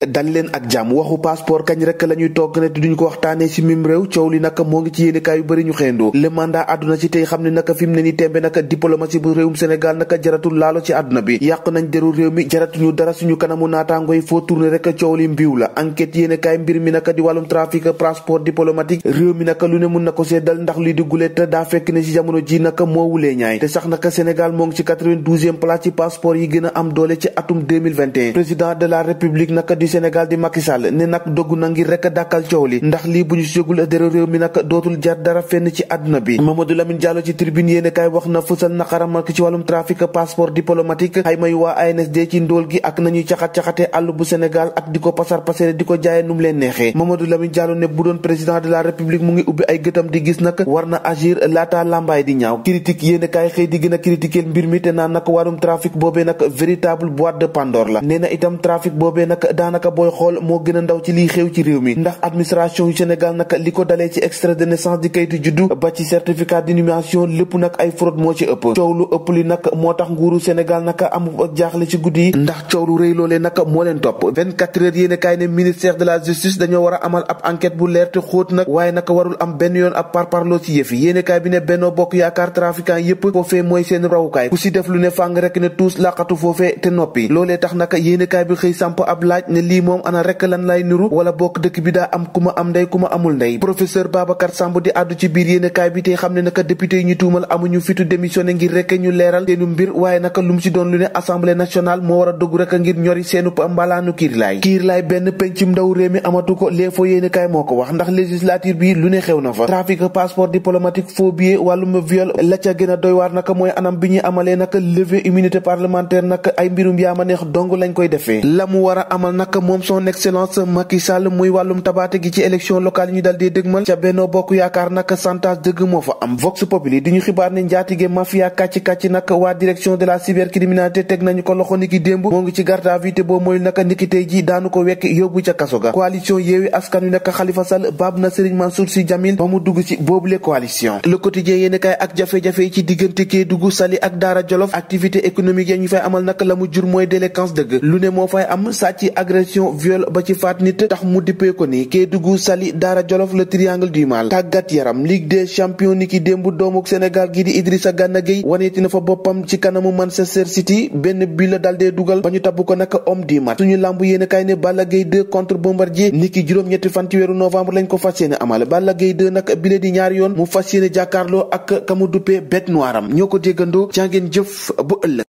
dal leen ak jàmm. waxu passeport kañ rek la ñuy togg ne duñ ko waxtaanee ci mim réew. coow li nag moo ngi ci yéenekaay yu bëri ñu xëyandoo. le mandat àdduna ci tey xam ne nag fi mu ne ni tembe nag diplomatie bu réewum Sénégal nag jaratul laalo ci àdduna bi. yàq nañ deru réew mi jaratuñu dara suñu kanamu naataango yi foo tourné rek coow li mbiw la. enquête yéenekaay mbir mi nag di wàllum trafic passeport diplomatique réew mi nag lu ne mun na ko seddal ndax luy di gulet daa fekk ne ci jamono ji nag moo wulee ñaay. te sax nag Sénégal moo ngi ci 92e place ci passeport yi gën a am doole ci atum 2021. président de la république nag du Sénégal di Macky Sall ne nag dogg na ngir rek dàkkal coow li ndax lii bu ñu jógul dero réew mi nag dootul jar dara fenn ci àdduna bi. Mamadou Lamine Diallo ci tribune yéene kaay wax na fësal naqaram ci wàllum trafic passeport diplomatique xayma yu waa ANSD ci ndóol gi ak nañuy caxat-caxate àll bu Sénégal ak di ko pasar pasare di ko jaaye num leen neexee. Mamadou Lamine Diallo ne bu doon président de la république mu ngi ubbi ay gëtam di gis nag war na agir laata lambaay di ñaaw. critique yéene kaay xëy di gën a critiquer mbir mi te naan nag wàllum trafic boobee nag véritable boîte de Pandore la. nee na itam trafic boobee nag daanaka booy xool moo gën a ndaw ci liy xew ci réew mi ndax administration yu Sénégal nag li ko dalee ci extrait de naissance di kayitu juddu ba ci certificat d'inhumation lépp nag ay fraude moo ci ëpp. coow lu ëpp li nag moo tax nguuru Sénégal nag amu ak jaaxle ci guddi yi ndax coow lu rëy loolee nag moo leen topp. 24 heures yéene kaay ne ministère de la justice dañoo war a amal ab enquête bu leer te xóot nag waaye nag warul am benn yoon ab parparloo ci yëf yi. yéene kaay bi ne Benno Bokk Yaakaar trafiquant yépp foofee mooy seen rawukaay ku si def lu ne fàng rek ne tuus laqatu foofee te noppi. loolee tax nag yéene kaay bi xëy samp ab laaj ne lii moom ana rek lan lay niru wala bokk dëkk bi daa am ku ma am ndey ku ma amul ndey. professeur Babacar Samb di àddu ci biir yéene kaay bi tey xam ne naka député yi ñu tuumal amuñu fitu démissionné ngir rek ñu leeral seenu mbir waaye naka lu mu si doon lu ne assemblée nationale moo war a dugg rek ngir ñori seenu mbalaanu kiirlaay benn pencum ndaw réew mi amatu ko l'info yéene kaay moo ko wax ndax législature bi lu ne xew na fa. trafic passeport diplomatique faux billet wàllum viol la ca gën a doy waar naka mooy anam bi ñuy amalee naka levée immunité parlementaire naka ay mbirum yaama neex dong lañ koy defee. la mu war a amal naka moom son excellence Macky Sall muy wàllum tabaate gi ci élection locale yi ñu dal dee dëgmal ca Benno Bokk Yaakaar naka santage dëgg moo fa am. Vox Populi di ñu xibaar ne njaatige mafia kàcc naka waa direction de la cybercriminalité teg nañu ko loxo niki démb moo ngi ci garde à vue te boo mooy naka niki tey ji daanu ko wekk yóbbu ca kaso ga. coalition Yewwi Askan Wi naka Khalifa Sall baab na Serigne Mansour Sy Djamil ba mu dugg ci boobule coalition. Le Quotidien yéene kaay ak jafe-jafe yi ci diggante Kédougou Saly ak Daara Jolof activité économique ya ñu fay amal naka la mu jur mooy délinquance dëgg lu ne moo fay am sàcc agression viol ba ci faat nit tax mu dippee ko ni Kédougou Saly Daara Jolof le triangle du mal. tàggat yaram Ligue des champions niki démb doomuk Sénégal gi di Idrissa Gana Gueye waneeti na fa boppam ci kanamu Manchester City benn bi la dal dee dugal ba ñu tabb ko naka homme du match. suñu lamb yéene kaay ne Balla Gaye 2 contre Bombardier niki juróom-ñetti fan ci weeru novembre lañ ko fas yéene amal. Balla Gaye 2 nag bile di ñaari yoon mu fas yéene jàkkaarloo ak kamu duppee bête noire am ñoo ko déggandoo jàngeen jëf bu ëllëg.